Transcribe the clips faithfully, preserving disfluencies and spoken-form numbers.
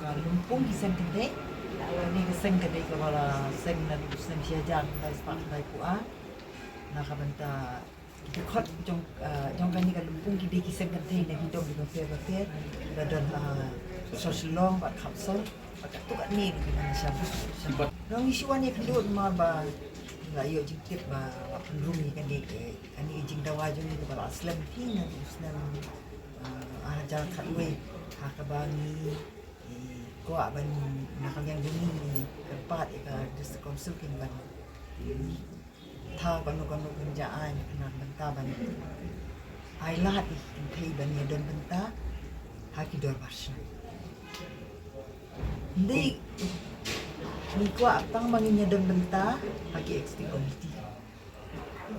Lympung ki seng kynthei. Kane ka seng ka dei kaba la seng naduh u snem shi hajar khyndai spah khyndai phew ar. Na ka bynta ki dkhot jong, ah, jong kane ka lympung ki dei ki seng kynthei na ki dong kiba pher bapher. Kiba don ha sor Shillong bad khap sor. Bad katto katne ruh kiba na sham. Ngi shu wan ïakynduh namar ba la ïoh jingtip ba la pynrung ïa kane ka, kane ka jingdawa jong ngi kaba la slem hi naduh u snem, ah, ar hajar khatwei, ha kaba ngi I kwah ban, na ka liang jong ngi, ngi kyrpad ïa ka District Council kin ban thaw kano kano ka jingïaid na ka bynta ban ai lad ïa ki kynthei ban ïadon bynta ha ki dorbar shnong. Hynrei ngi kwah tang ba ngin ïadon bynta ha ki Executive Committee.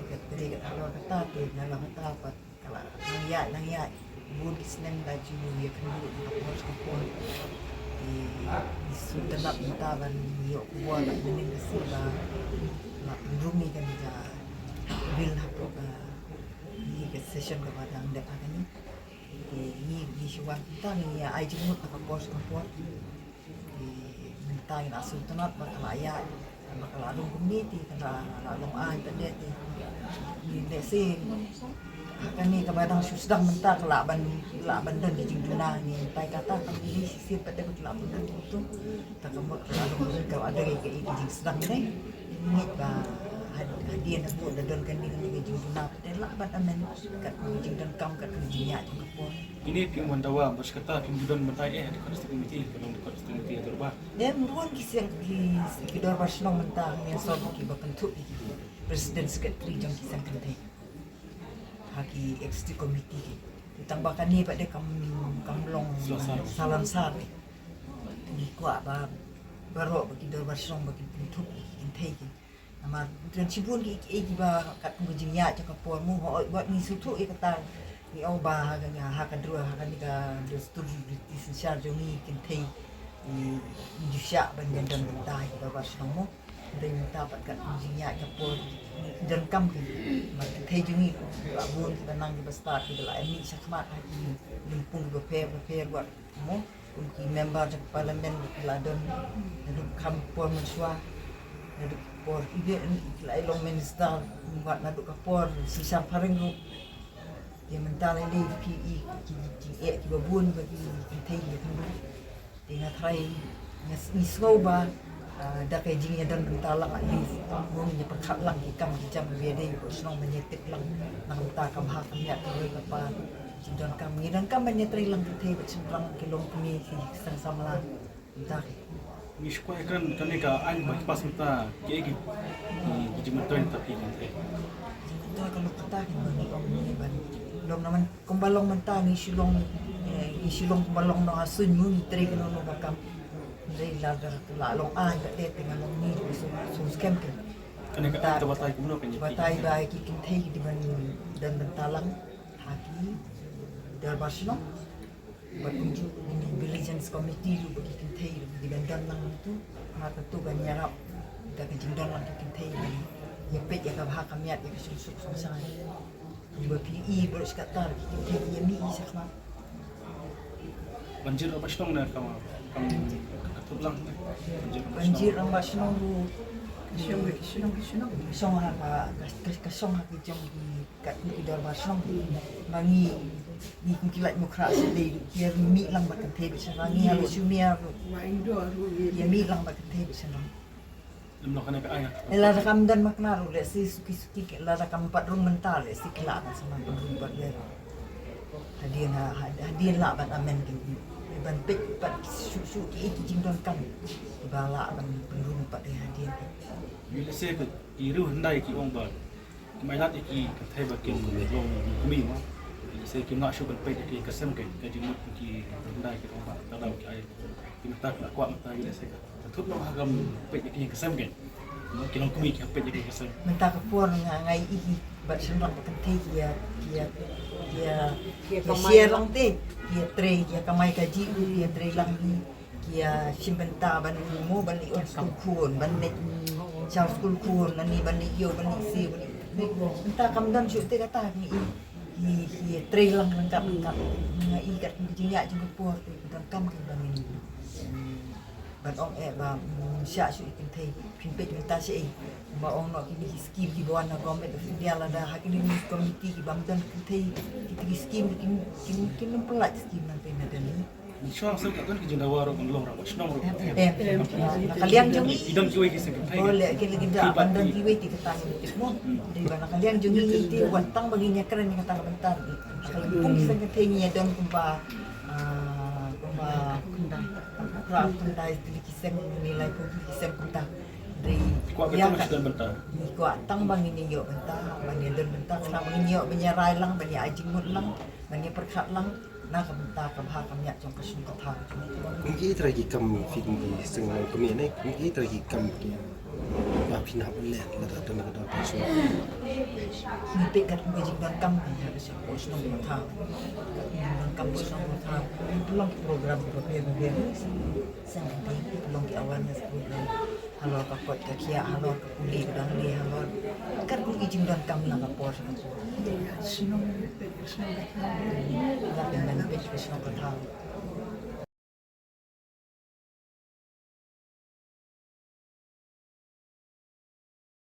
Ka dei ka halor kata te, halor kata pat ka la nang ïaid, nang ïaid. Bun ki snem la ju ïakynduh na ka por sha ka por. Te ngi sngewtynnat mynta ban ïoh khubor na mynnin ka sngi ba la pynrung ïa kane ka bill hapoh ka, ïa ka session kaba dang dep ha kane. Te ngi, ngi shu wan mynta ngi ïa ai jingmut na ka por sha ka por. Te mynta ngi la sngewtynnat ba ka la ïaid, ba ka la rung kumne te ka la, la long aiñ pat de te. Ngi lehse ha kane kaba dang shu sdang mynta ka lah ban, lah ban don ki jingduna ngi mynta kata ka ngi lehse pat de ka lah ban don tu. Ta ka mut ka la long kumne ka la dei ka i ki jingsdang ne. Ngi ngeit ba had-, hadien haduh da don kane ka jingduna pat de lah ban amend kat ka jingdonkam kat ka jingïaid jong ka por. Kine phi wan dawa ba sha kata phi ju don mynta eh ha ki Constituency Committee, ka long Constituency Committee ha dorbar. Em, bun ki seng ki, ki dorbar shnong mynta ngi sor kiba kynthup ïa ki president secretary jong ki seng kynthei ha ki executive committee ki. Tang ba kane pat de kam, kam long salan sar. Ngi kwah ba baroh ba ki dorbar shnong ba kin kynthup ïa ki kynthei ki. Namar don shibun ki, ki, kiba kat kum ka jingïaid jong ka por mo, hooid, wat ngi sngewthuh ïa kata. Ngi ong ba ha ka, ha ka dru-, ha kane ka dustur riti synshar jong ngi kynthei ngi, ngi ju shah ban ïadon bynta ïa ki dorbar shnong mo. Hynrei mynta pat kat kum jingïaid ka por ngi donkam ki. Namar kynthei jong ngi kiba bun kiba nang kiba stad kiba la ïa mih shakhmat ha ki lympung kiba pher bapher wat mo. Kum ki member jong parliament ki la don naduh kham por mynshuwa, naduh por i dei ki la i long minister, wat naduh ka por synshar phareng ruh. Te mynta lei lei phi i ki jingeh kiba bun ba ki kynthei ki khyndew. Te nga tharai nga s-, ngi sngew ba, ah, da ka jingïadon bynta lang at least ngin ïa pyrkhat lang ki kam ki jam kiba ïadei bad shnong ban ïa tip lang na ka bynta ka bha ka miat ka roi ka par. Ngi donkam, ngi donkam ban ïatrei lang kynthei bad shynrang ki longkmie ki seng samla. Mynta ki. Ngi shu kwah ïa kane ka aiñ ba ki pass mynta kiei ki, ki jingmyntoi mynta ki kynthei. Jingmyntoi ka long kata ki ba ngi ong ngi ban long na man kumba long mynta ngi shu long, eh, ngi shu long kumba long noh ha suiñ mo ngi trei kano kano ka kam. Hynrei lada la long aiñ ba te te nga long ngi shu shu skhem ki. Kane ka aiñ ka batai kumno kane ki batai kynthei? Ba ki kynthei ki dei ban don bynta lang ha ki dorbar shnong. Bad kumjuh kine Vigilance Committee ruh ba ki kynthei ruh ki dei ban don lang tu. Namar katu kan ïarap da ka jingdon lang ki kynthei ban ïa peit ïa ka bha ka miat ïa ka shongsuk shongsaiñ. Kiba phi i baroh shi katta ki kynthei ki ïa mih i shakhmat. Ban jied rangbah shnong ne ka, ka, ka tup lang ne. Ban jied rangbah shnong ruh. Ka shong, ka shong, ka shong. Ka shong ha ka, ka, ka, ka shong ha ki jong ki Kat ki dorbar shnong ma ngi, ngi kum ki lait mukhra sha dei ruh ki ïa mih lang bad kynthei bad shynrang, ngi ha Lashumia ruh ki ïa mih lang bad kynthei bad shynrang. Lada kam don makna ruh lehse suki suki, lada kam pat rung mynta lehse ki lah ban sa man pynrung pat ïa ruh. Hadien ha, ha, hadien lah ban amend ki, ban peit pat shuh shuh ki, ki jingdonkam kiba lah ban pynrung pat ïa hadien. Lehse ki riew hyndai ki ong ba Ki mailat ïa ki kynthei ba kin long kmie ma. Lehse kim lah shuh ban peit ïa ki ïa ka sem kein, ka jingmut ki hyndai ki ong ba ka daw ki ai. Ki mynta ki la kwah mynta ki lehse ka thut noh ha kam peit ïa ki ïa ka sem kein. Ki long kmie ki hap peit ïa ki ïa ka sem. Mynta ka por nga ngai ïa ki bad shynrang bad kynthei ki ïa, ki ïa, ki ïa, ki ïa share lang te, ki ïa trei, ki ïa kamai kajih, ki ïa trei lang hi. Ki ïa shim bynta ban mo ban leit skul khun, ban leit sha skul khun, lane ban leit ïew, ban leit siew, ban leit. Bynta kam don shuh te kata ngi i. Ki, ki trei lang ryngkat ryngkat. Nga i kat ki jingïaid jong ka por te ki donkam ki ba ngin ban ong eh ba, mm, shah shuh i kynthei, phin peit mynta shaei. Ba ong noh kine ki skim kiba wan na Government of India, lada ha kine ki community kiba ym don kynthei, kito ki skim kin, kin, kin ym pynlait skim nangtei na Delhi. Shuwa sngewthuh ka don ki jingdawa ruh ban long rangbah shnong ruh. Em, em. Na ka liang jong ngi. Ki don kiwei ki seng kynthei. Oh, leh ki lagi da, ban don kiwei te kata ngi tip mo. Dei ba na ka liang jong ngi te wat tang ba ngin ïakren ïa kata ka bynta. Na ka lympung ki seng kynthei ngi ïa don kumba, ah, kumba khyndai, khyndai tylli ki seng, ne laiphew tylli ki seng kumta. Dei kwah ba ïa tang ka, shu don bynta. Ngi kwah tang ba ngin ïoh bynta, ba ngin don bynta, khnang ba ngin ïoh ban ïa rai lang, ban ïa ai jingmut lang, ban ïa pyrkhat lang na ka bynta ka bha ka miat jong ka shnong ka thaw. Kum ki trai ki kam phi kum ki seng nongkmie ne, kum ki trai ki kam ki ba phi hap leh lada don ka dor ka shnong. Ngi peit kat kum ka jingdonkam ka shnong ka thaw. Jingdonkam ka shnong ka thaw. Long program ka pher ka pher. Seng ka peit long ki awareness program. Halor ka koit ka khiah, halor ka pule ka dang le, halor kat kum ki jingdonkam la ka por ka por. Shnong peit ka shnong ka thaw. Ka peit ka shnong ka thaw.